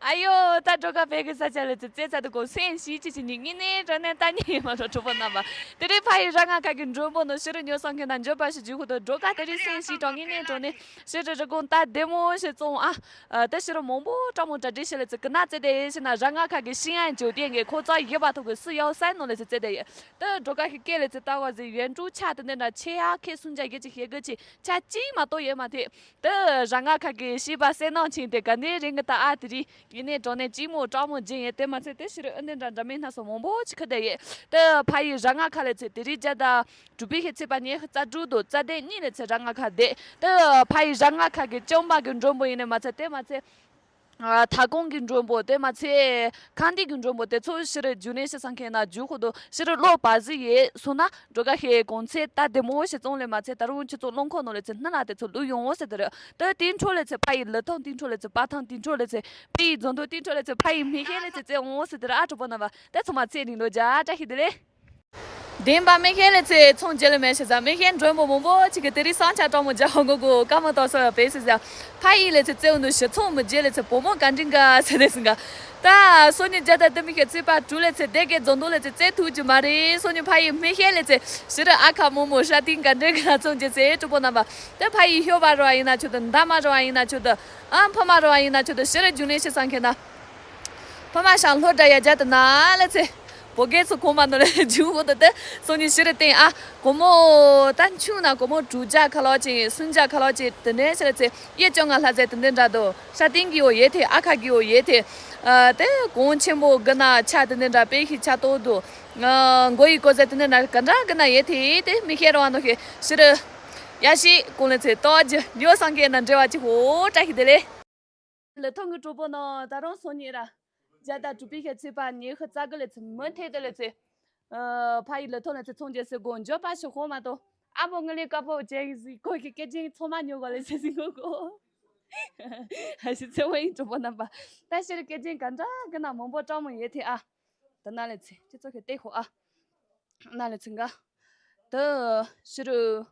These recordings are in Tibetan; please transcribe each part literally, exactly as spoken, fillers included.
ཨ་ཡོ། ད་སྒྲོལ་དཀར་བོད་ཀྱི་ས་ཆ་ལ་ཚེ་རྩེ་ཚ་དུ་གོ་སེམས་ཤིག་ཅི་ཞིག་ཉིད་ངེས་ནས་དྲང་གནས་ལྟ་ཉེས་མ་རོ་གྲོགས་པོ་རྣམ་པ། དེ་རིང་ཕ་ཡི་ར་ང་ཁ་གི་མགྲོན་པོ་ནོ་ཤི་རུ་ཉོ་སང་ཁེ་ན་འཇོ་པ་ཞིག་འཇུ་ཁུ་དོ་སྒྲོལ་དཀར་དེ་རིང་སེམས་ཤིག་དྲང་ངེས་ནས་དྲང་ནས་ཤི་རུ་རི་གོང་ད་བདེ་མོ་ཞིག་བཙོང་ཨ། ད་ཤི་རུ་མང་པོ་སྤྲང་མོ་གྲ་སྒྲིག་ཤི་ལ་ཚེ་ཀི་ན་ཚེ་དེ་ཡེ་ཤི་ན་ར་ང་ཁ་གི་ཤི་ཡང་ཇོ་དེ་ངས་ཁོ་ཚ་ཡེ་བ་ཐོག་གི་སུ་ཡའོ་སན་ནོ་ལ་ཚེ་ཚེ་དེ་ཡེ། ད་སྒྲོལ་དཀར་ཤི་སྐད་ལ་ཚེ་ལྟ་བ་ཟེ་ཡོན་ཀྲུ་ཆ་དེ་འདི་འདྲ་ཆེ་ཡ་ཁེ་སུན་ཇ་ཡེ་ཅིག་ཤེ་གི་ཆེ་ཆ་ཅིག་མ་གཏོགས་ཡེ་མ་ཐེ། ད་ར་ང་ཁ་གི་ཤི་བ་སེ་ནང་ཆིན་དེ་ག་ནས་རིང་གི་ད་ཨ་དེ་རིང་ཡིན་ནས་གྲོང་ནས་ཅི་མོ་སྤྲང་མོ་ཇིན་ཡེ་དེ་མ་ཚད་དེ་ཤི་རུ་ཨ་འདི་འདྲ་འདྲ་མིན་སྣ་སོ་མང་པོ་ཅིག་ཁི་དེ་ཡེ། ད་ཕ་ཡི་ར་ང་ཁ་ལ་ཚེ་དེ་རིང་ཇ་ད་གྲུ་པི་ཁེ་ཚེ་པ་ཉེ་ཁི་རྩ་དྲུག་དོ་རྩ་དེ་གཉིས་ལ་ཚེ་ར་ང་ཁ་དེ། ད་ཕ་ཡི་ར་ང་ཁ་གི་ཅོང་པ་གི་མགྲོན་པོ་ཡིན་ནས་མ་ཚད་དེ་མ་ཚད། ཨ། ཐ་གོང་གི་མགྲོན་པོ་དེ་མ་ཚད་ཁང་སྡེ་གི་མགྲོན་པོ་དེ་ཚོ་ཤི་རུ་རྒྱུ་ནས་ཤི་སང་ཁེ་ན་རྒྱུ་ཁོ་དོ་ཤི་རུ་ལོ་པ་ཟི་ཡེ་སོ་ན་འགྲོ་ག་ཤེ་གོང་ཚེ་ད་བདེ་མོ་ཤེ་བཙོང་ལེ་མ་ཚད་ད་རུང་ཁྱི་ཚོ་རླུང་ཁོ་ནོ་ལེ་ཚེ་སྣ་ལ་དེ་ཚོ་ལུ་ཡོང་ངོ་ཟེར་དེ་རུ་ད་དེ་འཕྲོ་ལེ་ཚེ་ཕ་ཡི་ལི་ཐང་དེ་འཕྲོ་ལེ་ཚེ་པ་ཐང་དེ་འཕྲོ་ལེ་ཚེ་ཕ་ཡི་རྫོང་དོ་དེ་འཕྲོ་ལེ་ཚེ་ཕ་ཡི་མི་ཤེས་ལེ་ཚེ་ཚེ་འོང་ཟེར་དེ་རུ་ཨ་གྲོགས་པོ་རྣམ་པ་དེ་ཚོ་མ་ཚེ་རིང་ལོ་བརྒྱ་བཀྲ་ཤིས་བདེ་ལེགས། བདེན་པ་མི་ཤེས་ལེ་ཚེ་ཚོང་རྒྱལ་ལེ་མེ་ཤེས་ཟ་མི་ཤེས་མགྲོན་པོ་མང་པོ་ཅིག་གི་དེ་རིང་སང་ཆ་སྤྲང་མོ་རྒྱ་ཧོ་གོ་གོ་ཀ་མ་ཏོ་སོ་ཡ་པེ་སི་ཟ། ཕ་ཡི་ལེ་ཚེ་ཚེ་འུ་ནུ་ཞི་ཚོང་མི་རྒྱལ་ལེ་ཚེ་བུ་མོ་ག་འདྲིན་ག་ཟེར་ལེ་སིང་ག་ད་སོ་ནི་རྒྱ་ད་དེ་མི་ཤེས་ཚེ་པ་གྲུ་ལེ་ཚེ་དེ་གེ་རྫོང་དོ་ལེ་ཚེ་ཚེ་ཐུག་རྒྱུ་མ་རེད། སོ་ནི་ཕ་ཡི་མི་ཤེས་ལེ་ཚེ་ཤི་རུ་ཨ་ཁ་མོ་མོ་ཧྲ་ཏིང་ག་འདྲིན་ག་ཚོང་རྒྱལ་ཚེ་གྲོགས་པོ་རྣམ་པ་དེ་ཕ་ཡི་ཤོ་བ་རོ་ཨ་ཡིན་ན་ཆོད་དོ་འདམ་མ་རོ་ཨ་ཡིན་ན་ཆོད་དོ་ཨ་ཕ་མ་རོ་ཨ་ཡིན་ན་ཆོད་དོ་ཤི་རུ་རྒྱུ་ནས་ཤི་སང་ཁེ་ན། ཕ་མ་ཞང་ལྷོ་འདྲ་ཡ་རྒྱ་དུ་ན་ལེ་ཚེ། བོ་གེ་ཚོ་གོང་མ་ནོ་ལེ་ཇུ་བོ་དུ་དེ་སོ་ནི་ཤི་རུ་སྟེང་ཨ་གོ་མོ་ད་ཆུང་ན་གོ་མོ་དྲུག་བརྒྱ་ཁ་ལོ་ཅིག་སུན་བརྒྱ་ཁ་ལོ་ཅིག་དུ་ནས་ཤི་རུ་ཚེ་ཡེ་ཅོ་ང་ལྷ་ཚེ་དུ་ནས་འདྲ་དོ་ཤ་ཏིང་གི་འོ་ཡེ་ཐེ་ཨ་ཁ་གི་འོ་ཡེ་ཐེ། ཨ་དེ་གོང་ཆེན་པོ་གི་ན་ཆ་དུ་ནས་འདྲ་པེ་ཤི་ཆ་ཏོ་དོ། མགོ་ཡི་གོ་ཚེ་དུ་ནས་འདྲ་ག་འདྲ་གི་ན་ཡེ་ཐེ་དེ་མི་ཤེས་རོ་ཨ་ནོ་ཤེ་ཤི་རུ། ཡ་ཤི་གོང་ལེ་ཚེ་ཏོ་ཇི་ཡོ་སང་ཁེ་ན་འབྲེལ་བ་ཅིག་ཧོ་བཀྲ་ཤིས་བདེ་ལེགས། ལི་ཐང་གི་གྲོགས་པོ་ནང་ད་རུང་སོང་ཉེ་ར། རྒྱ་ད་གྲུ་པི་ཤ་ཚེ་པ་ཉེ་ཤ་རྩ་གི་ལི་ཚེ་མི་ཐེ་དེ་ལི་ཚེ། ཨ་ཕ་ཡི་ལི་ཐང་ལི་ཚེ་ཚོང་རྒྱལ་སེ་གོ་འཇོ་པ་ཤི་ཧོ་མ་ཏོ། ཨ་བོ་ངི་ལི་ཀ་པོ་ཅེ་ཡི་ཟི་ཁོ་གི་སྐད་ཅིང་ཚོ་མ་ཉོ་གོ་ལི་ཚེ་ཟི་གོ་གོ། ཧ་ཤི་ཚེ་བ་ཡི་གྲོགས་པོ་རྣམ་པ། ད་ཤི་རི་སྐད་ཅིང་ག་འདྲ་གི་ན་མང་པོ་སྤྲང་མོ་ཡེ་ཐེ་ཨ། ད་ན་ལི་ཚེ་ཅི་ཚོ་ཁེ་ཏེ་ཧོ་ཨ། ན་ལེ་ཚིང་ག་ད་ཤི་རུ།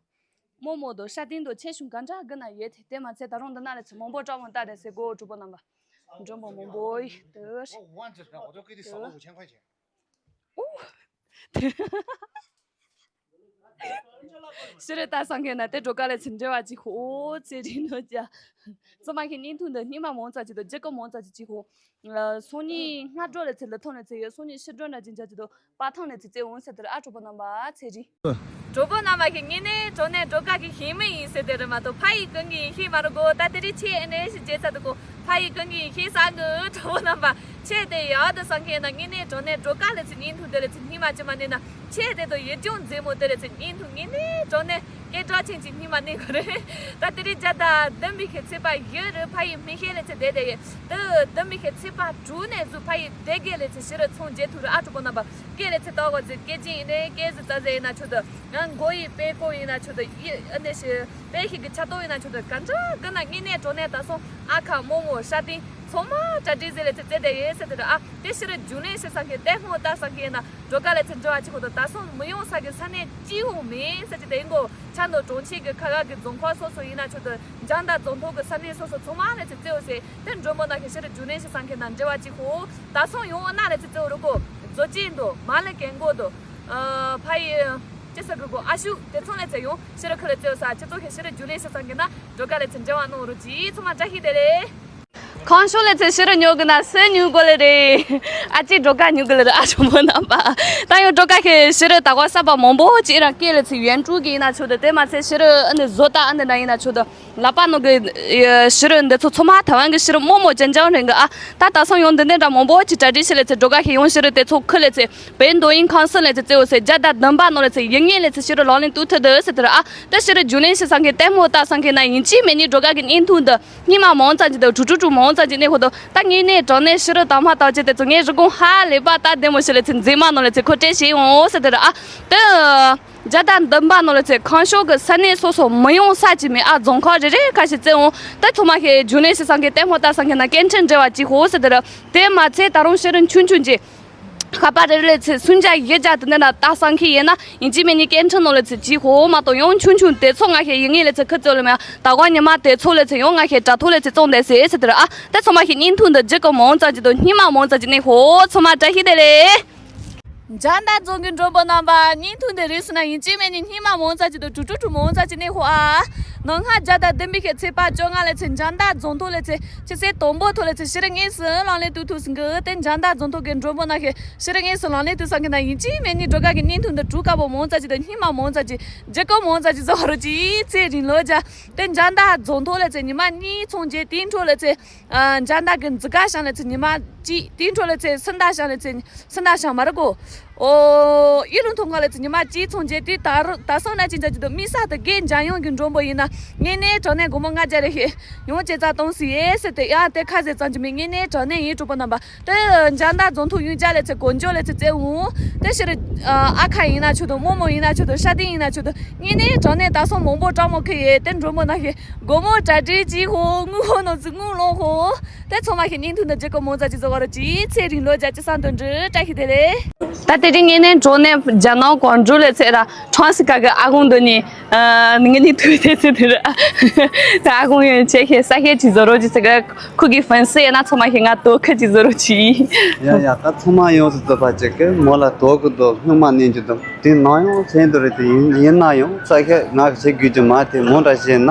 རྨོ་མོ་དོ་ཤ་ཏིང་དོ་ཆེ་ཆུང་ག་འདྲ་གི་ན་ཡེ་ཐེ་དེ་མ་ཚད་ད་རུང་འདི་ན་ལེ་ཚེ་མང་པོ་སྤྲང་མོ་ལྟ་དེ་སེ་གོ་གྲོགས་པོ་རྣམ་པ། མགྲོན་པོ་མང་པོ་ཡི་དེ། ཤི་རུ་ད་སང་གེ་ན་དེ་འགྲོ་ཀ་ལེ་ཚིན་འབྲེལ་བ་ཅིག་ཧོ་ཚེ་རིང་ནོ་ཅ། ཚོ་མ་ཁེ་བརྙན་ཐུང་འདི་སྙིང་མ་མོང་ཙ་ཅིག་དོ་རྒྱ་ཀོ་མོང་ཙ་ཅིག་ཅིག་ཧོ། སོ་ནི་སྔ་དྲོ་ལ་ཚེ་ལ་ཐོན་ལ་ཚེ་ཡོད་སོ་ནི་ཕྱི་དྲོ་འདྲ་ཅིག་འཇའ་ཅིག་དོ་པ་ཐང་ལ་ཚེ་ཚེ་འོང་ཟེར་དེར་ཨ་གྲོགས་པོ་རྣམ་པ་ཚེ་རིང་། གྲོགས་པོ་རྣམ་པ་ཁེ་ངེ་ནས་གྲོ་ནས་འགྲོ་ཀ་གི་ཤིང་མི་ཡིན་ཟེར་དེ་རེད་མ་གཏོགས་ཕ་ཡི་ཀུན་གྱི་ཡིན་ཤེས་མ་རུ་གོ་ད་དེ་རིང་ཆེ་ཨེ་ནས་ཤི་རྗེས་ཚ་དུ་གོ་ཕ་ཡི་ཀུན་གྱི་ཡིན་ཤེས་ས་གི་གྲོགས་པོ་རྣམ་པ་ཆེ་དེ་ཡག་དུ་སང་ཁེ་ན་ངེ་ནས་གྲོ་ནས་འགྲོ་ཀ་ལ་ཚེ་བརྙན་ཐུང་དེ་ལ་ཚེ་སྙིང་མ་ཅི་མ་ནས་ན། ཆེ་དེ་དོ་ཡིད་སྐྱོང་མཛེས་མོ་དེ་རེད་ཚེ་བརྙན་ཐུང་ངེ་ནས་གྲོ་ནས་སྐད་གྲགས་ཆེན་གྱི་སྙིང་མ་གནས་དགོས་རེད། ད་དེ་རིང་རྒྱ་ད་དུམ་བི་ཁེ་ཚེ་པ་ཡོད་རེད་ཕ་ཡི་མི་ཤེས་ལེ་ཚེ་དེ་དེ་ཡེ། ད་དུམ་བི་ཁེ་ཚེ་པ་གྲུ་ནས་བཟུང་ཕ་ཡི་དེ་གེ་ལེ་ཚེ་ཤི་རུ་ཚོང་རྒྱལ་ཐུ་རུ་ཨ་གྲོགས་པོ་རྣམ་པ་སྐད་ལེ་ཚེ་ཏོ་གོ་ཟེར་སྐད་ཅིག་ཡིན་ནས་སྐད་ཟི་ཙ་ཟེར་ཡིན་ན་ཆོག་ད་ང་མགོ་ཡི་པེ་ཀོ་ཡིན་ན་ཆོག་ད་ཡི་ཨ་ནེ་ཤི་པེ་ཤི་གི་ཆ་ཏོ་ཡིན་ན་ཆོག་ད་ག་འདྲ་གི་ན་ངེ་ནས་གྲོ་ནས་ད་སོང་ཨ་ཁ་མོ་མོ་ཤ་ཏིང་ཚོ་མ་གྲ་སྒྲིག་ཟེར་ལེ་ཚེ་ཚེ་དེ་ཡེ་ཟེར་དེ་ར་ཨ་དེ་ཤི་རུ་རྒྱུ་ནས་ཤི་སང་ཁེ་ལྟད་མོ་ལྟ་སང་ཁེ་ན། འགྲོ་ཀ་ལེ་ཚེ་འབྲེལ་བ་ཅིག་ཧོ་དོ་ད་སོང་མི་ཡོང་ས་གི་ས་གནས་ཅི་ཧོ་མེད་ས་ཅི་དེ་ཡིན་གོ་ཆ་འདོ་གྲོང་ཁྱེར་གི་ཁ་ཁ་གི་རྫོང་ཁག་སོ་སོ་ཡིན་ན་ཆོག་དོ་འཇང་དང་རྫོང་ཐོག་གི་ས་གནས་སོ་སོ་ཚང་མ་ལེ་ཚེ་རྩེའོ་ཟེར་དེ་མགྲོན་པོ་ན་གི་ཤི་རུ་རྒྱུ་ནས་ཤི་སང་ཁེ་ན་འབྲེལ་བ་ཅིག་ཧོ་ད་སོང་ཡོང་ཨ་ན་ལེ་ཚེ་རྩེའོ་རུ་གོ་རྫོ་ཅན་དོ་མ་ལེ་གན་གོ་དོ་ཕ་ཡི་ཅི་ས་གི་གོ་ཨ་ཤུ་དེ་ཚོང་ལེ་ཚེ་ཡོང་ཤི་རུ་ཁི་ལེ་རྩེའོ་ས་ཅི་ཚོ་ཁེ་ཤི་རུ་རྒྱུ་ནས་ཤི་སང་ཁེ་ན་འགྲོ་ཀ་ལེ་ཚེ་འབྲེལ་བ་ནོ་རུ་ཅི་ཚང་མ་བཀྲ་ཤིས་བདེ་ལེགས། ཁང་ཤོག་ལེ་ཚེ་ཤི་རུ་ཉོ་གི་ན་སུ་ཉོ་གོ་ལེ་རེད། ཨ་ཅེ་འགྲོ་ཀ་ཉོ་གི་ལེ་རེད་ཨ་ཞོ་མོ་རྣམ་པ། ད་ཡོ་འགྲོ་ཀ་ཁེ་ཤི་རུ་ད་གོ་ས་པ་མང་པོ་ཅི་རང་སྐད་ལེ་ཚེ་ཡོན་ཀྲུ་གི་ཡིན་ན་ཆོག་དེ་དེ་མ་ཚད་ཤི་རུ་ཨ་ནི་བཟོ་ལྟ་ཨ་ནི་འདྲ་ཡིན་ན་ཆོག་དེ་ལ་པ་ནོ་གི་ཤི་རུ་འདི་ཚོ་ཚོ་མ་ཐ་ཝན་གི་ཤི་རུ་མོ་མོ་ཅན་ཅང་རེད་གི་ཨ། ད་ད་སང་ཡོང་འདི་འདྲ་མང་པོ་ཅི་གྲ་སྒྲིག་ཤི་ལེ་ཚེ་འགྲོ་ཀ་ཁེ་ཡོང་ཤི་རུ་དེ་ཚོ་ཁུ་ལེ་ཚེ་བེན་དོ་ཡིན་ཁང་སི་ལེ་ཚེ་ཚེ་འོ་ཚེ་རྒྱ་ད་དམ་པ་ནོ་ལེ་ཚེ་ཡིན་ངེས་ལེ་ཚེ་ཤི་རུ་ལོ་ལིན་ཏུ་ཐུ་དུ་ཟེར་དེ་ར་ཨ། ད་ཤི་རུ་རྒྱུ་ནས་ཤི་སང་ཁེ་ལྟད་མོ་ལྟ་སང་ཁེ་ན་ཡིན་ཅི་མེད་ནི་འགྲོ་ཀ་གི་བརྙན་ཐུང་འདི། སྙིང་མ་མང་ཙམ་ཅིག་དང་དྲུག་དྲུག་དྲུག་མང་ཙམ་ཅིག་གནས་ཁོ་དང་ད་ངེས་ནས་དྲང་ནས་ཤི་རུ་དང་མ་དང་ཅི་དེ་ཚོ་ངས་རི་གོང་ཧ་ལས་པ་ད་བདེ་མོ་ཤི་ལེ་ཚེ་མཛེས་མ་ནོ་ལེ་ཚེ་ཁོ་སྤྲད་ཤེས་ཡོང་ཟེར་དེ་ར་ཨ། ད་རྒྱ་དང་འདུམ་པ་ནོ་ལེ་ཚེ་ཁང་ཤོག་གི་ས་གནས་སོ་སོ་མི་ཡོང་ས་ཅིག་མེད་ཨ། རྫོང་ཁག་རེ་རེ་ཁ་ཤས་བཙལ་འོང་ད་ཚོ་མ་ཤེས་རྒྱུ་ནས་ཤི་སང་ཁེ་ལྟད་མོ་ལྟ་སང་ཁེ་ན་སྐད་འཕྲིན་འབྲེལ་བ་ཅིག་ཧོ་ཟེར་དེ་ར་དེ་མ་ཚད་ད་རུང་ཤི་རུ་ཆུང་ཆུང་ཅིག་ཁ་པར་རེ་རེ་ལས་ཚེ་སུན་ཅག་ཡི་ཅག་དེ་འདྲ་ན་ད་སང་ཁི་ཡིན་ན་ཡིན་གཅིག་མིན་གཉིས་སྐད་འཕྲིན་ནང་ལས་ཚེ་ཅི་ཧོ་མ་གཏོང་ཡོང་ཆུང་ཆུང་དེ་ཚོ་ང་ཁེ་ཡིན་ངེས་ལས་ཚེ་ཁི་ཚོ་ལས་མ་ད་གོ་ཉི་མ་དེ་ཚོ་ལས་ཚེ་ཡོང་ང་ཁེ་དྲ་ཐོག་ལས་ཚེ་བཙོང་དེ་སེ་ཟེར་དེ་ར་ཨ་ད་ཚོ་མ་ཁེ་བརྙན་ཐུང་འདི་ཇི་གོ་མང་ཙམ་ཅི་དོ་སྙིང་མ་མང་ཙམ་ཅི་ནས་ཧོ་ཚོ་མ་བཀྲ་ཤིས་བདེ་ལེགས། འཇང་ད་རྫོང་གི་མགྲོན་པོ་རྣམ་པ་བརྙན་ཐུང་འདི་རིགས་སུ་ན་ཡིན་གཅིག་མིན་གཉིས་སྙིང་མ་མང་ཙམ་ཅི་དོ་དྲུག་དྲུག་དྲུག་མང་ཙམ་ཅི་ནས་ཧོ་ཨ། ནང་ང་རྒྱ་ད་བདུན་པའི་ཁེ་ཚེ་པ་བཅོ་ལྔ་ལས་ཚེ་འཇང་ད་རྫོང་ཐོག་ལས་ཚེ་ཆི་སེ་དོམ་པོ་ཐོག་ལས་ཚེ་ཤི་རི་ངེས་སུ་ལང་ལས་ཏུ་ཐུག་སིང་གི་དེ་འཇང་ད་རྫོང་ཐོག་གི་མགྲོན་པོ་ན་ཁེ་ཤི་རི་ངེས་སུ་ལང་ལས་ཏུ་སང་གི་ན་ཡིན་གཅིག་མིན་གཉིས་འགྲོ་ཀ་གི་བརྙན་ཐུང་འདི་དྲུག་དཀར་པོ་མང་ཙམ་ཅིག་དང་སྙིང་མ་མང་ཙམ་ཅིག་ལྗིད་ཁོག་མང་ཙམ་ཅིག་བཟོ་བ་རུ་ཅིག་ཚེ་རིང་ལོ་རྒྱ་དེ་འཇང་ད་རྫོང་ཐོག་ལས་ཚེ་ཉི་མ་གཉིས་ཚོང་རྗེས་དེའི་འཕྲོ་ལས་ཚེ་འཇང་ད་གི་འཛི་ཀ་ཤང་ལས་ཚེ་ཉི་མ་གཅིག་དེའི་འཕྲོ་ལས་ཚེ་སུན་ད་ཤང་ལས་ཚེ་སུན་ད་ཤང་མ་རེད་གོ། ཨོ་ཨི་ལུང་ཐོང་ཁ་ལས་ཚེ་ཉི་མ་གཅིག་ཚོང་རྗེས་དེ་ད་རུ་ད་སང་ན་ཅི་འཇང་ཅི་དང་མི་ས་དང་དགེ་འཇང་ཡོང་གི་མགྲོན་པོ་ཡིན་ན་ངེས་ནས་དྲང་ནས་སྒོར་མོ་ལྔ་བརྒྱ་རེ་ཞིག་ཡོང་བྱེད་རྩ་གཏོང་སྲིད་ཡས་ཟེར་ཏེ་ཡང་དེ་ཁ་ཟས་ཙམ་གྱི་མི་ངེས་ནས་དྲང་ནས་ཡིན་གྲོགས་པོ་རྣམ་པ། དེ་འཇང་ད་རྫོང་ཐོག་ཡུལ་རྒྱ་ལས་ཚེ་གོ་འཇོ་ལས་ཚེ་བཙལ་འོང་། དེ་ཕྱིར་ཨ་ཁ་ཡིན་ན་ཆོག་དང་རྨོ་མོ་ཡིན་ན་ཆོག་དང་ཤ་སྟེང་ཡིན་ན་ཆོག་དང་ངེས་ནས་དྲང་ནས་ད་སོང་མང་པོ་སྤྲང་མོ་ཁེ་ཡས་དེ་མགྲོན་པོ་ན་ཞིག་སྒོར་མོ་གྲ་སྒྲིག་གྱིས་ཧོ་དངུལ་ཧོ་ནོ་ཚུ་དངུལ་ལོང་ཧོ། དེ་ཚང་མ་ཞིག་བརྙན་ཐུང་འདི་ལྗིད་ཁོག་མང་ཙམ་ཅིག་བཟོ་བ་རུ་ཅིག་ཚེ་རིང་ལོ་བརྒྱ་ཅི་སང་དོན་འགྲུབ་བཀྲ་ཤིས་བདེ་ལེགས། ད་དེ་རིང་ངེས་ནས་གྲོ་ནས་རྒྱ་ནག་གོང་འགྲོ་ལས་ཚེ་ར་ཁྲང་སི་ཀ་གི་ཨ་ཁུང་འདི་ནི་ངེས་ནས་ཐུག་དེ་ཚེ་དེ་ར་ད་ཨ་ཁུང་ཡོན་ཆེ་ཁེ་ས་ཁེ་ཅིག་བཟོ་རོགས་ཅིག་ཟེར་གི་ཁུ་གི་ཧྥན་སི་ཡིན་ན་ཚང་མ་ཞིག་ང་དོ་ཁུ་ཅིག་བཟོ་རོགས་ཅིག་ཡ་ཡ་ད་ཚང་མ་ཡོངས་སུ་རྫོགས་པ་ཅིག་གི་མོ་ལ་དོ་གི་དོ་སྔོན་མ་ནས་ཀྱི་དོ། དེ་ནང་ཡང་ཚན་དུ་རེད་དེ་ཡིན་ཡིན་ན་ཡང་ས་ཁ་ང་གི་བྱེད་དགོས་ཀྱི་མ་དེ་མོ་འདྲ་བྱས་ན་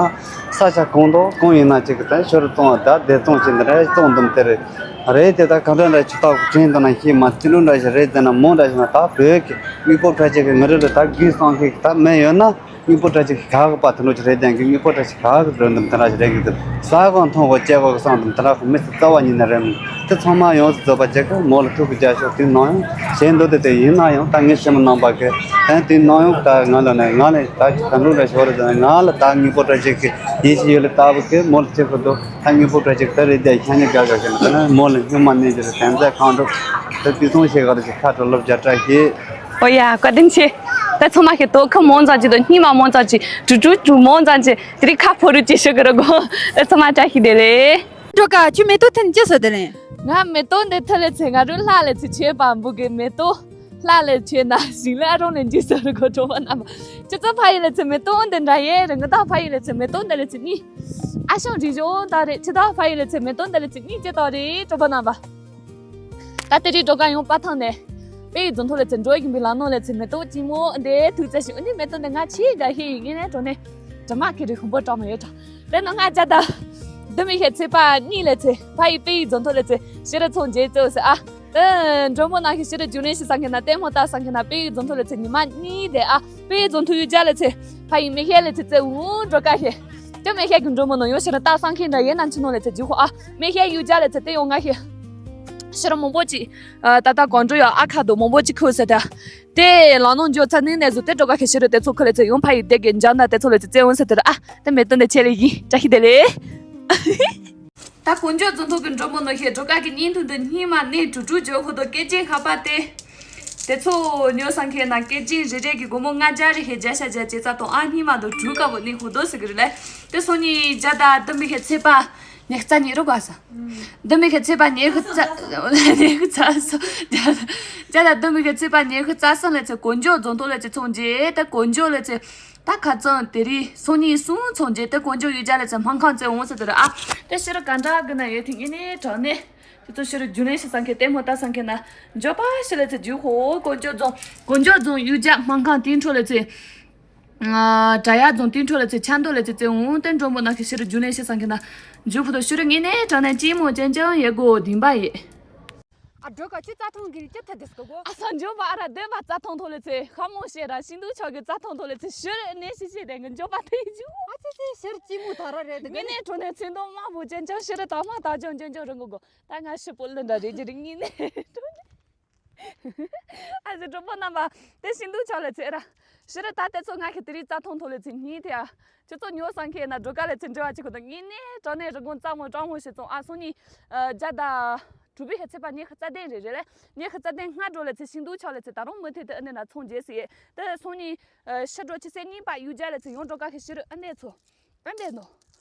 ས་ཆ་གང་དང་གང་ཡིན་ན་ཅིག་གི་ད་ཤོ་རུ་གཏོང་བ་ད་བདེ་ཚོང་བྱེད་འདི་འདྲ་གཏོང་འདུམ་དེ་རེད། རེད་དེ་ད་ག་འདྲ་འདྲ་ཆུ་ཐག་དྲན་དུ་ན་ཤེས་མ་ཚིལ་ལུ་འདྲ་ཞིག་རེད་དེ་ན་མོ་འདྲ་ཞིག་ན་ད་བོད་ཀྱི་དངོས་པོ་འཕྲ་ཆེ་གི་ང་རེ་ལ་ད་དགོས་བསམ་ཤེས་ཀྱི་ད་མེད་ཡོད་ན་དངོས་པོ་འཕྲ་ཆེ་གི་ག་གི་པ་དུ་ལུ་ཅིག་རེད་དེ་གི་དངོས་པོ་འཕྲ་ཆེ་ག་གི་རེད་འདུམ་དེ་འདྲ་ཞིག་རེད་གི་དེ་ས་གང་མཐོང་གི་སྐྱེ་བ་གི་བསམ་འདུམ་དེ་འདྲ་གི་མི་ཚེ་རྩ་བ་ཉིད་ནས་རེད་མོ། དེ་ཚང་མ་ཡོངས་སུ་རྫོགས་པ་བྱེད་ཀྱི་མོ་ལ་ཐུགས་ཀྱི་རྒྱ་ཤོག་དེ་ནང་ཡང་བྱེད་འདོད་དེ་དེ་ཡིན་ན་ཡང་ད་ངས་ཞེ་མ་གནང་པ་གི་ཨན་དེ་ནང་ཡང་ད་ང་ལ་ནས་ང་ལས་ད་ཅི་ད་འགྲོ་རེ་ཤོར་རེ་ང་ལ་ད་དངོས་པོ་འཕྲ་ཆེ་གི་ཡིན་ཞིག་ཡོད་ལ་ལྟ་བུ་གི་མོ་ལ་ཐུག་གི་འདུག་ད་དངོས་པོ་འཕྲ་ཆེ་གི་ད་རེད་དེ་ཁྱེད་ཉིད་དགའ་དགའ་གི་ན་ད་ནི་མོ་ལ་སྙོན་མ་གནས་ཀྱི་རེད་དན་ཚ་གང་འགྲོ་ད་དུས་ཚོང་ཞེ་ག་རེ་ཞིག་ཁ་དྲོ་ལོ་བརྒྱ་ཕྲག་ཞིག་ཨོ་ཡ་བཀའ་དྲིན་ཆེ། ད་ཚང་མ་ཞིག་དོ་ཁ་མོང་ཙམ་ཅིག་དང་སྙིང་མ་མོང་ཙམ་ཅིག་དྲུག་དྲུག་དྲུག་མོང་ཙམ་ཅིག་དེ་རིང་ཁ་ཕོ་རུ་ཅིག་ཞུ་གི་རོ་གོ་ཨེ་ཚང་མ་བཀྲ་ཤིས་བདེ་ལེགས། འགྲོ་ཀ་ཁྱོད་མེ་ཏོག་འཐེན་ཅི་སོ་དེ་ལེན། ང་མེ་ཏོག་འདི་འཐེན་ལེ་ཚེ་ང་རུ་ལྷ་ལེ་ཚེ་ཆེ་བ་འབུ་གི་མེ་ཏོག་ལྷ་ལེ་ཆེ་ན་ཞིང་ལེ་ཨ་རོང་ལེ་འཇིགས་ཟེར་གོ་གྲོགས་པོ་རྣམ་པ། ཁྱེད་ཚོ་ཕ་ཡི་ལེ་ཚེ་མེ་ཏོག་འདི་འདྲ་ཡེ་རེ་ང་ད་ཕ་ཡི་ལེ་ཚེ་མེ་ཏོག་འདི་ལེ་ཚེ་གཉིས། ཨ་ཞང་རིག་གཞུང་ད་རེ་ཁྱེད་ད་ཕ་ཡི་ལེ་ཚེ་མེ་ཏོག་འདི་ལེ་ཚེ་གཉིས་ཅེ་ད་རེ་གྲོགས་པོ་རྣམ་པ། ད་དེ་རིང་འགྲོ་ག་ཡོང་པ་ཐང་ནས། དཔེ་ཡི་རྫོང་ཐོག་ལ་ཚེ་འགྲོ་བཞིན་པའི་ལམ་ནང་ལ་ཚེ་མེ་ཏོག་ལྕི་མོ་འདི་ཐུག་ཚེ་ཞིག་འདི་མེ་ཏོག་འདི་ང་ཆེས་དགའ་ཤེས་ཡིན་ངེས་ནས་འགྲོ་ནས་དྲི་མ་ཁེ་རེ་ཧུམ་པོ་སྐྲག་མ་ཡོད་དྲ། དེ་ནང་ང་བྱ་ད། འདི་མི་ཤེས་ཚེ་པ་གཉིས་ལ་ཚེ་ཕ་ཡི་དཔེ་ཡི་རྫོང་ཐོག་ལ་ཚེ་ཤི་རི་ཚོང་རྗེས་བཙལ་ཟེར་ཨ། ཨ་མགྲོན་པོ་ནང་གི་ཤི་རི་རྒྱུན་ལས་ཤི་སང་ཁེ་ན་ལྟད་མོ་ལྟ་སང་ཁེ་ན་དཔེ་ཡི་རྫོང་ཐོག་ལ་ཚེ་ཉི་མ་གཉིས་དེ་ཨ་དཔེ་ཡི་རྫོང་ཐོག་ཡུལ་རྒྱ་ལ་ཚེ་ཕ་ཡི་མི་ཤེས་ལ་ཚེ་བཙལ་འུ་འགྲོ་ཀ་ཤེས། དེ་མི་ཤེས་ཀྱི་མགྲོན་པོ་ནང་ཡོད་ཤི་རི་ལྟ་སང་ཁེ་འདྲ་ཡེ་ནང་ཆུ་ནང་ལ་ཚེ་འཇུག་ཧོ་ཨ་མི་ཤེས་ཡུལ་རྒྱ་ལ་ཚེ་ལྟད་ཡོང་ང་ཤེས། ཤི་རི་མང་པོ་ཅིག་ད་ལྟ་གང་འགྲོ་ཡོད་ཨ་ཁ་དོ་མང་པོ་ཅིག་ཁུ་ཟེར་ད། དེ་ལག་ནང་འཇོག་ཚ་ནི་ནས་བཟོ་དེ་འགྲོ་ག་ཁེ་ཤི་རི་དེ་ཚོ་ཁུ་ལ་ཚེ་ཡོང་ཕ་ཡི་དེ་གི་འཇང་ན་དེ་ཚོ་ལ་ཚེ་བཙལ་འོང་ཟེར་དེ་ར་ཨ་དེ་མེ་ཏོག་འདི་ཆེ་ལེ་ཡིན་བཀྲ་ཤིས་བདེ་ལེགས། ད་དཀོན་མཆོག་རྫོང་ཐོག་གི་མགྲོན་པོ་ནོ་ཤེ་འགྲོ་ག་གི་བརྙན་ཐུང་འདི་སྙིང་མ་ནས་དྲུག་དྲུག་འཇོག་ཁོ་དོ་སྐད་ཅིག་ཧ་པ་དེ། དེ་ཚོ་ཉོ་སང་ཁེ་ན་སྐད་ཅིག་རེ་རེ་གི་སྒོར་མོ་ལྔ་བརྒྱ་རེ་ཤེ་བརྒྱ་ཤ་བརྒྱ་ཅེ་ཙ་དང་ཨ་སྙིང་མ་དོ་དྲུག་ཀ་བོ་ནི་ཧུ་དོ་ཟེར་གི་རེ་ལེ། དེ་སོང་ནི་བརྒྱ་ད་བདུན་པའི་ཤེ་ཚེ་པ། ཉི་ཤུ་རྩ་གཉིས་རུ་བ་ས། བདུན་པའི་ཁ་ཚེས་པ་ཉི་ཤུ་རྩ། ཉི་ཤུ་རྩ་གསུམ། བརྒྱ་དང་བདུན་པའི་ཁ་ཚེས་པ་ཉི་ཤུ་རྩ་གསུམ་ལ་ཚེ་དཀོན་མཆོག་རྫོང་ཐོག་ལ་ཚེ་ཚོང་རྗེས་ད་དཀོན་མཆོག་ལ་ཚེ། ད་ཁ་ཚང་དེ་རིང་སང་ཉིན་གསུམ་ཚོང་རྗེས་ད་དཀོན་མཆོག་ཡུལ་རྒྱ་ལ་ཚེ་སྨན་ཁང་བཙལ་འོང་ཟེར་དེ་ར་ཨ། ད་ཤི་རི་ག་འདྲ་གི་ན་ཡོད་དེ་ངེས་ནས་དྲང་ནས། དེ་ཚོ་ཤི་རི་རྒྱུན་ལས་ཤི་སང་ཁེ་ལྟད་མོ་ལྟ་སང་ཁེ་ན། འཇོག་པ་ཤི་ལ་ཚེ་རྒྱུ་ཧོ་དཀོན་མཆོག་རྫོང་། དཀོན་མཆོག་རྫོང་ཡུལ་རྒྱ་སྨན་ཁང་དེའི་འཕྲོ་ལ་ཚེ། ཨ། དྲ་ཡག་རྫོང་དེའི་འཕྲོ་ལ་ཚེ་ཆ་མདོ་ལ་ཚེ་བཙལ་འོང་དེ་མགྲོན་པོ་ནང་གི་ཤི་རི་རྒྱུན་ལས་ཤི་སང་ཁེ་ན། འཇུ་ཕུ་དོ་ཤི་རི་ངེས་ནས་དྲང་ནས་ཅི་མོ་ཅན་ཅང་ཡེ་གོ་དིན་པ་ཡེ། ཨ་འགྲོ་ག་ཆུ་རྩྭ་ཐང་གི་ཅི་ཐ་དེས་གོ་གོ། ཨ་ས་འཇོ་བ་ཨ་ར་དེ་བ་རྩྭ་ཐང་ཐོག་ལ་ཚེ་ཁ་མོ་ཤེ་ར་ཤིང་འདུག་ཆོག་གི་རྩྭ་ཐང་ཐོག་ལ་ཚེ་ཤི་རི་ནས་ཤི་ཤི་དེ་ངི་འཇོ་བ་དེ་ཡི་ཇུ། ཨ་ཚེ་ཚེ་ཤི་རི་ཅི་མོ་ད་ར་རེད་དེ་ངེས་ནས་དྲང་ནས་ཚེ་མདོ་དམར་པོ་ཅན་ཅང་ཤི་རི་དྭངས་མ་དྭངས་ཅང་ཅན་ཅང་རི་གོ་གོ། ད་ང་ཤི་པོ་ལི་འདྲ་རེད་ཀྱི་རིག་ངེས་ནས་དྲང་ནས། ཨ་ཟི་གྲོགས་པོ་རྣམ་པ། དེ་ཤིང་འདུག་ཆོག་ལ་ཚེ་ར། ཤི་རི་ད་དེ་ཚོ་ང་ཁེ་དེ་རིང་རྩྭ་ཐང་ཐོག་ལ་ཚེ་གཉིས་དེ་ཨ། ཁྱེད་ཚོ་ཉོ་སང་ཁེ་ན་འགྲོ་ག་ལ་ཚེ་འབྲེལ་བ་ཅིག་གོ་ད་ངེས་ནས་དྲང་ནས་རི་གོང་རྩྭ་མོ་སྤྲང་མོ་ཞེས་ཚོང་ཨ་སོང་ནི། བརྒྱ་དང་། དྲུག་པའི་ཁ་ཚེས་པ་ཉི་ཤུ་རྩ་བདུན་རེད་རེད་ལ། ཉི་ཤུ་རྩ་བདུན་སྔ་དྲོ་ལ་ཚེ་ཤིང་འདུག་ཆོག་ལ་ཚེ་ད་རུང་མུ་མཐུད་དུ་ཨ་ནེ་ན་ཚོང་རྗེས་སི་ཡེ། དེ་སོང་ནི། ཤི་དྲོ་ཆུ་ཚོད་གཉིས་པ་ཡུལ་རྒྱ་ལ་ཚེ་ཡོང་འགྲོ་ག་ཁེ་ཤི་རི་ཨ་ནེ་ཚོ། ཨ་ནེ་དོ།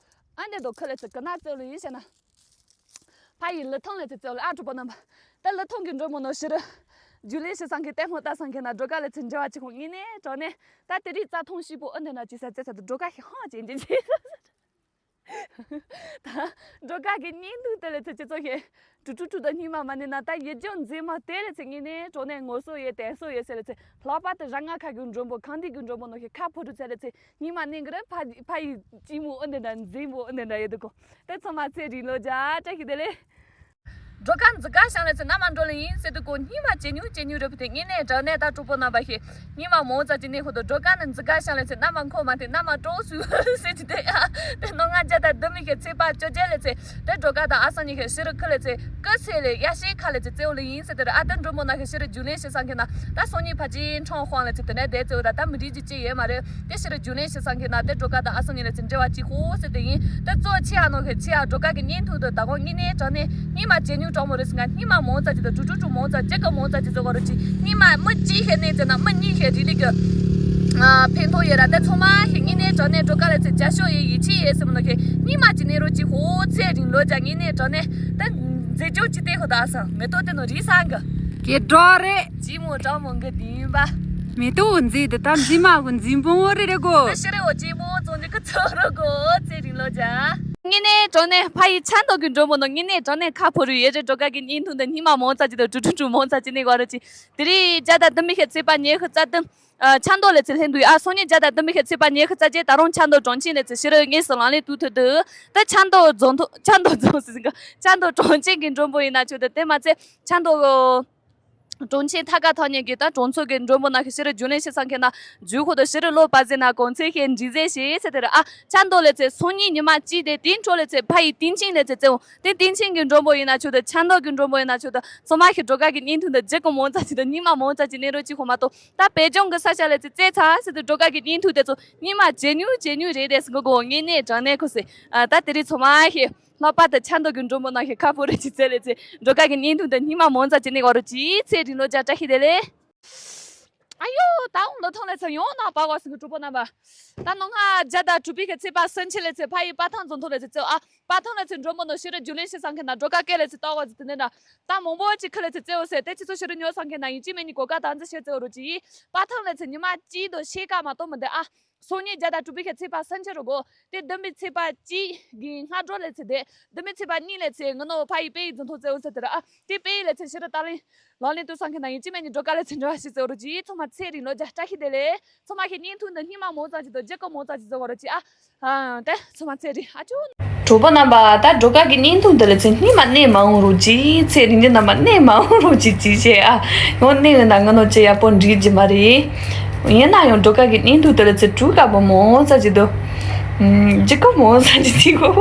ཨ་ནེ་དོ་ཁ་ལ་ཚེ་ག་ན་བཙལ་ལ་ཡིན་ཟེར་ན། ཕ་ཡི་ལི་ཐང་ལ་ཚེ་བཙལ་ལ་ཨ་གྲོགས་པོ་རྣམ་པ། ད་ལི་ཐང་གི་མགྲོན་པོ་ནོ་ཤི་རི། རྒྱུས་ལོན་བྱེད་སང་གི་ལྟད་མོ་ལྟ་སང་གི་ན་སྒྲོལ་དཀར་ལ་ཚེ་འབྲེལ་བ་གཅིག་ཁོང་ངེས་ནས་དྲང་ནས་ད་དེ་རིགས་རྩྭ་ཐང་ཞིག་པོ་ཨ་འདི་ན་ཅི་ས་ཙེ་ས་དུ་སྒྲོལ་དཀར་ཞིག་ཧང་ཅན་ཅན་ཅི། ད་སྒྲོལ་དཀར་གི་བརྙན་ཐུང་དེ་ལ་ཚེ་སྤྱི་ཚོགས་ཞིག་དྲུག་དྲུག་དྲུག་དང་སྙིང་མ་མ་ནི་ན་ད་ཡེ་ལྗོངས་མཛེས་མ་དེ་ལ་ཚེ་ངེས་ནས་དྲང་ནས་ངོ་སོ་ཡེ་དན་སོ་ཡེ་ཟེར་ལ་ཚེ་ལྷག་པར་དུ་ར་ང་ཁ་གི་མགྲོན་པོ་གངས་ཏི་གི་མགྲོན་པོ་ནོ་ཞིག་ཁ་ཕོ་ཁྲུ་ཚེ་ལ་ཚེ་སྙིང་མ་ནི་གི་ར་ཕ་ཕ་ཡི་ཅི་མོ་ཨ་འདི་ན་མཛེས་མོ་ཨ་འདི་ན་ཡེ་དུ་གོ། དེ་ཚང་མ་ཚེ་རིང་ལོ་བརྒྱ་བཀྲ་ཤིས་བདེ་ལེགས། སྒྲོལ་དཀར་འཛི་ག་ཤང་ལ་ཚེ་ན་མ་འགྲོ་ལ་ཡིན་ཟེར་དུ་གོ། སྙིང་མ་ཇེ་ཉུང་ཇེ་ཉུང་རེད་པ་དེ་ངེས་ནས་དྲང་ནས་ད་གྲོགས་པོ་རྣམ་པ་ཞིག་སྙིང་མ་མོ་ཙམ་ཅིག་ནས་ཁོ་ཐོ་སྒྲོལ་དཀར་ནི་འཛི་ག་ཤང་ལ་ཚེ་ན་མ་འཁོར་མ་དེ་ན་མ་སྤྲོ་སུ་ཟེར་གྱི་དེ་ཡ། དེ་ནོ་ང་བརྒྱ་དང་བདུན་མི་ཞིག་ཚེས་པ་བཅོ་བརྒྱད་ལ་ཚེ་དེ་སྒྲོལ་དཀར་དང་ཨ་སང་གཉིས་ཀྱི་ཤི་རུ་ཁུ་ལ་ཚེ་ཀི་སེ་ལེ་ཡ་ཤེ་ཁ་ལ་ཚེ་རྩེའུ་ལ་ཡིན་ཟེར་དེ་ར། ཨ་ད་འགྲོ་མོ་ན་གི་ཤི་རུ་རྒྱུས་ལོན་བྱེད་སང་གི་ན་ད་སང་ཉིན་ཕ་ཅིན་ཁྲང་ཧོང་ལ་ཚེ་དེ་ནས་དེ་ཚེའུ་ར་ད་མི་རིགས་ཀྱི་ཅི་ཡོད་མ་རེད། དེ་ཕྱིར་རྒྱུན་ལས་བྱེད་སང་གི་ན་དེ་སྒྲོལ་དཀར་དང་ཨ་སང་གཉིས་ལ་ཚེ་འབྲེལ་བ་གཅིག་ཧོ་ཟེར་དེ་ཡིན། དེ་གཙོ་ཆེ་ཡ་ནོ་གི་ཆེ་ཡ་སྒྲོལ་དཀར་གི་བརྙན་ཐུང་དུ་ད་གོང་དངོས་གནས་དྲང་གནས་སྙིང་མ་ཇེ་ཉུང་དྲང་མོ་རེད་ཟེར་ང་། སྙིང་མ་མོ་ཙམ་ཅིག་དང་དྲུག་དྲུག་དྲུག་མོ་ཙམ་ཇེ་ག་མོ་ཙམ་ཅིག་བཟོ་ག་རོ་ཅིག་སྙིང་མ་མི་གཅིག་ཤེས་ནས་ཟེར་ན་མི་གཉིས་ཤེས་རི་ལི་གི་ཕན་ཐོགས་ཡོད་ར། དེ་ཚང་མ་ཤེས་དངོས་གནས་དྲང་གནས་སྒྲོལ་དཀར་ལ་ཚེ་བརྒྱ་ཤོག་ཡེ་ཡིད་ཆེས་ཡེ་ཟེར་མོ་ནོ་ཤེས། སྙིང་མ་ཇེ་ནས་རོ་གཅིག་ཧོ་ཚེ་རིང་ལོ་བརྒྱ་དངོས་གནས་དྲང་གནས་དེ་མཛེས་ལྗོངས་ཅི་སྟེ་ཧོ་ད་ཨ་སང་མེ་ཏོག་དེ་ནོ་རི་སང་གི་ཀེ་ཀྲོ་རེད། ལྗིད་མོ་གྲང་མོ་གི་ལྡིང་པ། མེ་ཏོག་མཛེས་དེ་ད་མཛེས་མ་གི་མཛེས་པོ་རེད་རེད་གོ། ཤི་རེ་འོ་ལྗིད་མོ་བཙོང་རྒྱུ་གི་ཚོ་རུ་གོ་ཚེ་རིང་ལོ་བརྒྱ། དངོས་གནས་དྲང་གནས་ཕ་ཡི་ཆ་མདོག་གི་མགྲོན་པོ་ནོ་དངོས་གནས་དྲང་གནས་ཁ་ཕོ་རུ་ཡེ་རེད། སྒྲོལ་དཀར་གི་བརྙན་ཐུང་དུ་སྙིང་མ་མོ་ཙམ་ཅིག་དང་དྲུག་དྲུག་དྲུག་མོ་ཙམ་ཅིག་ནས་གོ་རོ་ཅིག་དེ་རིང་བརྒྱ་དང་བདུན་མི་ཤེས་ཚེས་པ་ཉི་ཤུ་རྩ་བདུན། ཨ་ཆ་མདོག་ལ་ཚེ་ལྷན་འདུག་ཨ་སང་ཉིན་བརྒྱ་དང་བདུན་མི་ཤེས་ཚེས་པ་ཉི་ཤུ་རྩ་བརྒྱད་ད་རུང་ཆ་མདོག་གྲོང་ཆེན་ལ་ཚེ་ཤི་རུ་དངོས་སུ་ལང་ལེན་དུ་ཐུབ་འདུག་ད་ཆ་མདོག་རྫོང་ཐོག་ཆ་མདོག་རྫོང་ཟེར་གི་ཆ་མདོག་གྲོང་ཆེན་གྱི་མགྲོན་པོ་ཡིན་ན་ཆོག་ད་དེ་མ་ཚད་ཆ་མདོག་གྲོང་ཆེན་ཐ་ཀ་ཐག་ཉེ་གི་ད་གྲོང་ཚོ་གི་མགྲོན་པོ་ན་ཤི་ཤི་རུ་རྒྱུན་ལས་ཤི་སང་ཁེ་ན་རྒྱུ་ཁོ་ད་ཤི་རུ་ལོ་པ་ཟེ་ན་གོང་ཚེ་ཤེ་འདྲི་ཟེ་ཤེ་ཟེར་དེ་ར། ཨ་ཆ་མདོག་ལ་ཚེ་སང་ཉིན་ཉི་མ་གཅིག་དེ་དེ་འཕྲོ་ལ་ཚེ་ཕ་ཡི་ཏིན་ཆིན་ལ་ཚེ་བཙལ་འོང་། དེ་ཏིན་ཆིན་གྱི་མགྲོན་པོ་ཡིན་ན་ཆོག་ད་ཆ་མདོག་གི་མགྲོན་པོ་ཡིན་ན་ཆོག་ད་ཚོ་མ་ཤི་སྒྲོལ་དཀར་གྱི་བརྙན་ཐུང་ད་ཇི་གོ་མོ་ཙ་ཅི་ད་ཉི་མ་མོ་ཙ་ཅི་ནས་རོ་ཅི་ཁོ་མ་གཏོགས། ད་བོད་ལྗོངས་ཀྱི་ས་ཆ་ལ་ཚེ་བཙལ་ཚར་ཟེར་དུས་སྒྲོལ་དཀར་གྱི་བརྙན་ཐུང་དེ་ཚོ་སྙིང་མ་ཇེ་ཉུང་ཇེ་ཉུང་རེད་དེ་ཟེར་གོ་གོ་ངེས་གནས་དྲང་གནས་ཁོ་ཟེར། ཨ་ད་དེ་རིང་ཚོ་མ་ཧེ། ལྷག་པར་དུ་ཆ་མདོག་གི་མགྲོན་པོ་ནང་བཞིན་ཁ་ཕོ་རེ་ཅིག་བཙལ་ལས་ཚེ་སྒྲོལ་དཀར་གྱི་བརྙན་ཐུང་དེ་སྙིང་མ་མོ་ཙ་ཅི་ནས་གོ་རོ་ཅི་ཚེ་རིང་ལོ་བརྒྱ་བཀྲ་ཤིས་བདེ་ལེགས། ཨ་ཡོ་ད་འོང་ལོ་ཐོང་ལས་ཚེ་ཡོང་ན་པ་གོ་ཟེར་གི་གྲོགས་པོ་རྣམ་པ། ད་ནོ་ང་བརྒྱ་དང་དྲུག་པའི་ཁ་ཚེ་པ་སུན་ཆེ་ལས་ཚེ་ཕ་ཡི་པ་ཐང་རྫོང་ཐོག་ལས་ཚེ་བཙལ་ཨ། པ་ཐང་ལ་ཚེ་མགྲོན་པོ་ནོ་ཤི་རུ་རྒྱུ་ལེན་ཤི་སང་ཁེ་ན་སྒྲོལ་དཀར་སྐད་ལ་ཚེ་ལྟ་བ་ཟི་དེ་ནས་ན། ད་མང་པོ་ཅིག་ཁི་ལ་ཚེ་བཙལ་བ་ཟེར་དེ་ཁྱེད་ཚོ་ཤི་རུ་ཉོ་སང་ཁེ་ན་ཡིན་གཅིག་མིན་གཉིས་གོ་ཀ་དང་ཚེ་ཤི་བཙལ་རོ་ཅི། པ་ཐང་ལ་ཚེ་ཉི་མ་གཅིག་དོ་ཤེ་ཀ་མ་གཏོགས་མི་འདི་ཨ། སང་ཉིན་བརྒྱ་དང་དྲུག་པའི་ཁ་ཚེ་པ་སུན་ཆེ་རུ་གོ། དེ་བདུན་པའི་ཚེ་པ་གཅིག་གི་སྔ་དྲོ་ལ་ཚེ་དེ། བདུན་པའི་ཚེ་པ་གཉིས་ལ་ཚེ་ང་ནོ་ཕ་ཡི་པེ་ཡི་རྫོང་ཐོག་བཙལ་བ་ཟེར་དེ་ར་ཨ། དེ་པེ་ཡི་ལ་ཚེ་ཤི་རུ་ད་ལེ། ལག་ལེན་དུ་སང་ཁེ་ན་ཡིན་གཅིག་མིན་གཉིས་སྒྲོལ་དཀར་ལ་ཚེ་འབྲེལ་བ་ཞིག་བཙལ་རོ་ཅི་ཚང་མ་ཚེ་རིང་ལོ་བརྒྱ་བཀྲ་ཤིས་བདེ་ལེགས། ཚང་མ་ཁེ་བརྙན་ཐུང་འདི་སྙིང་མ་མོ་ཙ་ཅི་དང་ལྗིད་ཀོ་མོ་ཙ་ཅི་བཙལ་བ་རོ་ཅི་ཨ། ཨ། དེ་ཚང་མ་ཚེ་རིང་ཨ་ཅུ། གྲོགས་པོ་རྣམ་པ་ད་སྒྲོལ་དཀར་གྱི་བརྙན་ཐུང་འདི་ལ་ཚེ་སྙིང་མ་གནས་མ་འོང་རོགས་གྱིས། ཚེ་རིང་འདི་རྣམ་པ་གནས་མ་འོང་རོགས་གྱིས་ཅི་བྱས་ཨ། ཡང་གནས་ཡོད་ན་ང་ནོ་ཅི་ཡག་པོ་འགྲིག་གི་མ་རེད། ཡིན་ན་ཡང་སྒྲོལ་དཀར་གྱི་བརྙན་ཐུང་འདི་ལ་ཚེ་གྲུ་དཀར་པོ་མོ་ཙ་ཅི་དང་། ལྗིད་ཀོ་མོ་ཙ་ཅི་ཅི་གོ།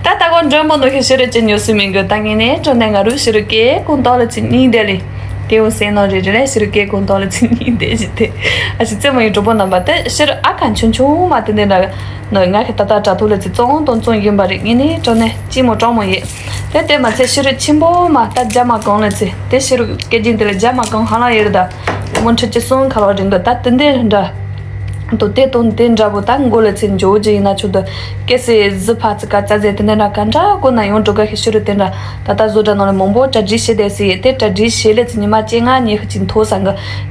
ད་ལྟ་གོ་མགྲོན་པོ་ནོ་ཤི་ཤི་རུ་ཅི་ཉོ་སྲིད་མིན་གི་ད་ངེས་ནས་དྲོ་ནས་ང་རུ་ཤི་རུ་སྐད་ཀུན་ཏོག་ལ་ཚེ་སྙིང་བདེ་ལེ། དེ་འུ་སེ་ནོ་རེ་རེ་ལས་ཤི་རུ་སྐད་ཀུན་ཏོག་ལ་ཚེ་སྙིང་བདེ་ཞི་དེ། ཨ་ཤི་ཙེ་མོ་ཡི་གྲོགས་པོ་རྣམ་པ་དེ་ཤི་རུ་ཨ་ཁ་ཆུང་ཆུང་མ་དེ་འདྲ་ནོ་ང་གི་ད་ལྟ་དྲ་ཐོག་ལ་ཚེ་བཙོང་དང་བཙོང་ཡིན་པ་རེད། ངེས་ནས་དྲོ་ནས་ལྕི་མོ་གྲང་མོ་ཡེ། དེ་དེ་མ་ཚད་ཤི་རུ་ཆེན་པོ་མ་ད་རྒྱ་མ་གང་ལ་ཚེ་དེ་ཤི་རུ་སྐད་ཅིག་དེ་ལ་རྒྱ་མ་གང་ཧ་ལ་ཡེ་རུ་ད། མོ་ཁྲི་ཆི་སོང་ཁ་ལོ་རིང་གི་ད་དེ་འདྲ་འདྲ། དོ་དེ་དང་དེ་འདྲ་པོ་ད་མགོ་ལ་ཚེ་འཇོག་རྒྱུ་ཡིན་ན་ཆོག་ཏུ། སྐད་སེ་ཟི་ཕ་ཙི་ཀ་ཙ་ཟེ་དེ་འདྲ་འདྲ་ག་འདྲ་དགོས་ན་ཡང་སྒྲོལ་དཀར་ཤི་ཤི་རུ་དེ་འདྲ་ད་ལྟ་བཟོ་གྲྭ་ནང་ལ་མང་པོ་གྲ་སྒྲིག་བྱེད་བསྡད་སི་དེ་གྲ་སྒྲིག་བྱེད་ལས་ཚེ་ཉི་མ་བཅོ་ལྔ་ཉི་ཤུ་ཅིག་མཐོ་ས་གི།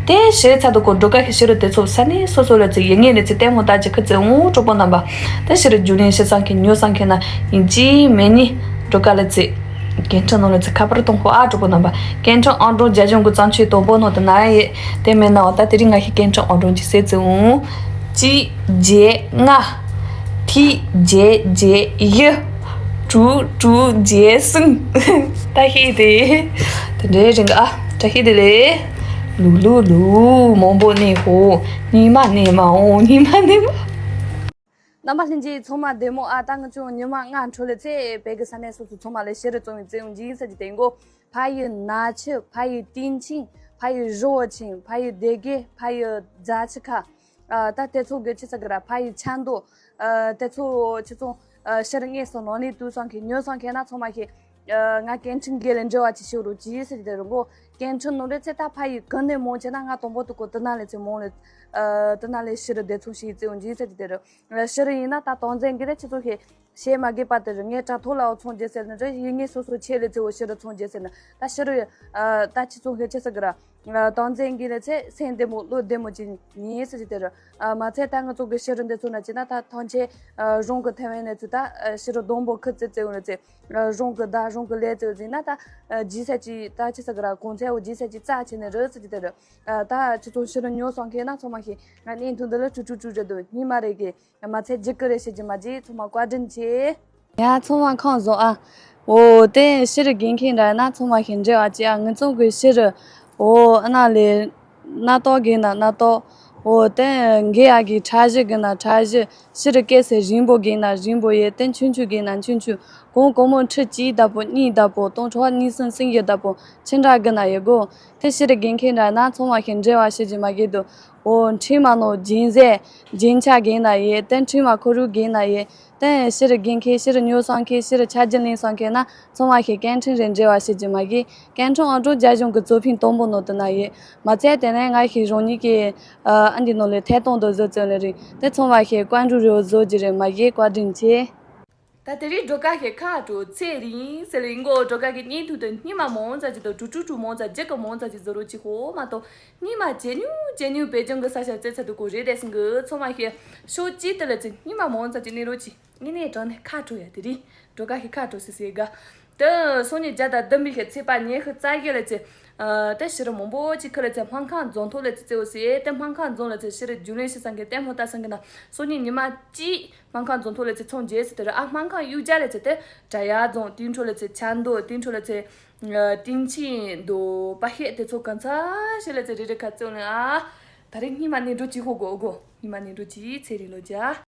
དེ་བྱེད་ཚ་དུ་གོ་སྒྲོལ་དཀར་ཤི་ཤི་རུ་དེ་ཚོ་ས་གནས་སོ་སོ་ལ་ཚེ་ཡིན་ངེས་ལས་ཚེ་ལྟད་མོ་ལྟ་ཅི་ཁི་ཚེ་འུ་གྲོགས་པོ་རྣམ་པ། དེ་ཤི་རུ་རྒྱུ་ལེན་ཤི་སང་ཁེ་ཉོ་སང་ཁེ་ན་ཡིན་གཅིག་མིན་གཉིས་སྒྲོལ་དཀར་ལ་ཚེ། སྐད་འཕྲིན་ནང་ལ་ཚེ་ཁ་པར་གཏོང་ཁོ་ཨ་གྲོགས་པོ་རྣམ་པ། སྐད་འཕྲིན་ཨང་གྲངས་རྒྱ་གཞུང་གི་བརྩམས་ཆོས་དང་པོ་ནང་དུ་ན་ཡེ། དེ་མིན་ན་འོ་ད་དེ་རིང་ང་ཞིག་སྐད་འཕྲིན་ཨང་གྲངས་ཅིག་གསལ་ཚེ་འུང་། གཅིག་བརྒྱད་ལྔ། ཐིག་བརྒྱད་བརྒྱད་བཞི། དྲུག་དྲུག་བརྒྱད་གསུམ། ད་ཤེས་དེ། དེ་འདྲའི་རིང་ཨ་ད་ཤེས་དེ་ལེ། ལུ་ལུ་ལུ། མང་པོ་གནས་ཧོ། སྙིང་མ་གནས་མ་འོང་སྙིང་མ་གནས་མ། རྣམ་པ་ལྷན་རྒྱས་ཚང་མ་བདེ་མོ་ཨ། ད་ང་ཚོ་ཉི་མ་ལྔ་འཕྲོ་ལས་ཚེ་བོད་ཀྱི་ས་གནས་སོ་སོ་ཚང་མ་ལ་ཤི་རུ་བཙོང་བའི་བཙོང་འཇིག་ས་ཀྱི་དེ་མགོ་ཕ་ཡི་ན་ཆུ་ཕ་ཡི་ཏིན་ཆིང་ཕ་ཡི་རི་བོ་ཆེན་ཕ་ཡི་སྡེ་དགེ་ཕ་ཡི་རྫ་ཆུ་ཁ། ཨ་ད་དེ་ཚོ་གི་ཆི་ས་གི་ར་ཕ་ཡི་ཆ་མདོ། ཨ་དེ་ཚོ་ཆི་ཚོང་ཨ་ཤི་རུ་ངེས་སོ་ནོ་ནི་དུ་སང་ཁེ་ཉོ་སང་ཁེ་ན་ཚང་མ་ཁེ། ཨ་ང་སྐད་འཕྲིན་དགེ་ལས་འབྲེལ་བ་ཅི་ཤོ་རུ་ཅི་ཟེར་དེ་རུ་མགོ་སྐད་འཕྲིན་ནོ་རེ་ཚེ་ད་ཕ་ཡི་གི་ནས་མོ་ཆེ་ན་ང་དང་པོ་དུ་གོ་དུ་ན་ལས་ཚེ་མོ་ལས། ཨ་དུ་ན་ལས་ཤི་རུ་དེ་ཚོ་ཤི་ཡི་ཚེ་འོང་ཅི་ཟེར་དེ་རུ། ཤི་རུ་ཡིན་ན་ད་དོན་ཚན་གི་རེ་ཆི་ཚོ་ཤེ། བྱེད་མ་དགོས་པ་དེ་རེད། ངས་དྲ་ཐོག་ལའོ་ཚོང་རྒྱུ་ཟེར་ནི་རེད། ཡིན་ངེས་སོ་སོ་ཆེད་ལས་ཚེ་བོ་ཕྱི་རུ་ཚོང་རྒྱུ་ཟེར་ནི་ད་ཕྱི་རུ་ད་ཁྱི་ཚོང་ཁེ་ཆེ་ས་གི་ར། ཏང་འཛིན་གི་ལས་ཚེ་སེམས་བདེ་མོ་བློ་བདེ་མོ་ཅིག་ཉིན་ཟེར་གྱི་དེ་རུ། མ་ཚད་ད་ང་ཚོ་གི་ཕྱི་རུ་འདི་ཚོ་ན་ཅི་ན་ད་ཐང་ཆེ་རོང་གི་ཐེ་ཝན་ནས་ཚུ་ད་ཕྱི་རུ་སྡོང་པོ་ཁུ་ཙི་ཙི་འོང་ལས་ཚེ། རོང་གི་ད་རོང་གི་ལས་ཚེ་འོང་ཟིན་ན་ད་ཇི་ས་ཅི་ད་ཅི་ས་གི་ར་གོང་ཚད་འོ་ཇི་ས་ཅི་རྩ་ཆེ་ནས་རུ་ཟེར་གྱི་དེ་རུ། ད་ཁྱི་ཚོང་ཕྱི་རུ་ཉོ་སོང་ཁེ་ན་ཚང་མ་ཤེས། ང་གནས་ཐུང་འདི་ལ་ཀྲུ་ཀྲུ་ཀྲུ་རེད་འདུག་ཉི་མ་རེད་གི། མ་ཚད་རྒྱུ་ཀི་རེ་བྱེད་ཀྱི་མ་བརྗེད། ཚང་མ་བཀའ་དྲིན་ཆེ། ཡ་ཚང་མ་ཁམས་བཟང་ཨ། འོ་དེ་ཕྱི་རུ་རྒན་མཁན་ར་ན་ཚང་མ་ཞིག་འབྲེལ་བ་བྱེད་ཨ། ངི་ཚང་གི་ཕྱི་རུ། འོ་ཨ་ན་ལེ། སྣ་ཏོག་རྒན་ན་སྣ་ཏོག་འོ་དེ་འགས་ཨ་གི་ཁྲ་གཞི་རྒན་ན་ཁྲ་གཞི། ཕྱི་རུ་སྐད་ཟེར་རིང་པོ་རྒན་ན་རིང་པོ་ཡེ། དེ་ཆུང་ཆུང་རྒན་ན་ཆུང་ཆུང་། གོང་གོང་མོ་ཁྲི་གཅིག་བདག་པོ་གཉིས་བདག་པོ་སྟོང་ཕྲག་གཉིས་གསུམ་སེང་གེ་བདག་པོ་ཆེན་དྲག་རྒན་ན་ཡེ་གོ། དེ་ཕྱི་རུ་རྒན་མཁན་ར་ན་ཚང་མ་ཞིག་འབྲེལ་བ་བྱེད་ཀྱི་མ་བརྗེད་འདུག་འོ་འཕྲིན་མ་ནོ་རྒྱན་ཟས་རྒྱན་ཆ་རྒན་ན་ཡེ། དེ་འཕྲིན་མ་ཁོ་རུ་རྒན་ན་ཡེ། དེ་ཕྱི་རུ་རྒན་མཁན་ཕྱི་རུ་ཉོ་སོང་མཁན་ཕྱི་རུ་ཆ་རྒྱུས་ལེན་སོང་མཁན་ན་ཚང་མ་ཞིག་སྐད་འཕྲིན་རེ་འབྲེལ་བ་བྱེད་ཀྱི་མ་བརྗེད། སྐད་འཕྲིན་ཨང་གྲངས་རྒྱ་གཞུང་གི་གཙོ་ཕིན་དང་པོ་ནོ་དེ་ན་ཡེ། མ་ཚད་དེ་ནས་ང་ཞིག་རང་ཉིད་ཀྱི་ཨ་འདི་ནོ་ལས་ཐད་གཏོང་དུ་བཟོ་བཙོན་ལས་རིང་དེ་ཚང་མ་ཞིག་བཀའ་འགྲུལ་རེ་བཟོ་རྒྱུ་རེད། མ་བརྗེད་བཀའ་དྲིན་ཆེ། ད་དེ་རིང་སྒྲོལ་དཀར་ཞིག་ཁ་དྲོ་ཚེ་རིང་ཟེར་ལེ་མགོ་སྒྲོལ་དཀར་གྱི་བརྙན་ཐུང་དུ་སྙིང་མ་མང་ཙམ་ཅིག་དང་གྲུ་གྲུ་གྲུ་མང་ཙམ་རྒྱུ་གི་མང་ཙམ་ཅིག་བཟོ་རོགས་གྱིས་ཧོ་མ་གཏོགས་སྙིང་མ་ཇེ་ཉུང་ཇེ་ཉུང་བེ་ཅོང་གི་ས་ཆ་བཙལ་ཚར་དུ་གོ་རེད་དེ་སིང་གི་ཚང་མ་ཞིག་ཤོག་ཅིག་དེ་ལ་ཚེ་སྙིང་མ་མང་ཙམ་ཅིག་གནས་རོགས་གྱིས། ངས་ནས་དྲང་ནས་ཁ་དྲོ་ཡ་དེ་རིང་སྒྲོལ་དཀར་ཞིག་ཁ་དྲོ་སི་སི་ག་དེ་སང་ཉིན་བརྒྱ་དང་བདུན་པའི་ཞིག་ཚེས་པ་ཉི་ཤུ་རྩ་བཞི་ལ་ཚེ། དེ་ཕྱི་རུ་མང་པོ་ཅིག་ཁུ་ལ་ཚེ་སྨར་ཁམས་རྫོང་ཐོག་ལ་ཚེ་བཙལ་བ་སི་དེ་སྨར་ཁམས་རྫོང་ལ་ཚེ་ཕྱི་རུ་རྒྱུས་ལོན་ཞིག་སང་གི་ལྟད་མོ་ལྟ་སང་གི་ན་སང་ཉིན་ཉི་མ་གཅིག་སྨར་ཁམས་རྫོང་ཐོག་ལ་ཚེ་ཚོང་རྒྱས་སི་དེ་རུ་ཨ་སྨར་ཁམས་གཡུག་རྒྱ་ལ་ཚེ་དེ་བྲག་ཡ་རྫོང་དེའི་འཕྲོ་ལ་ཚེ་ཆབ་མདོ་དེའི་འཕྲོ་ལ་ཚེ་སྟེང་ཆེན་མདོ་པ་ཤེད་དེ་ཚོ་གང་ཚ་ཞིག་ལ་ཚེ་རེ་རེ་ཁ་བཙལ་ནས་ཨ། ད་རེས་སྙིང་མ་ནས་འགྲོ་གྱིས་ཧོ་གོ་གོ་སྙིང་མ་ནས་འགྲོ་གྱིས་ཚེ་རིང་ལོ་རྒྱ།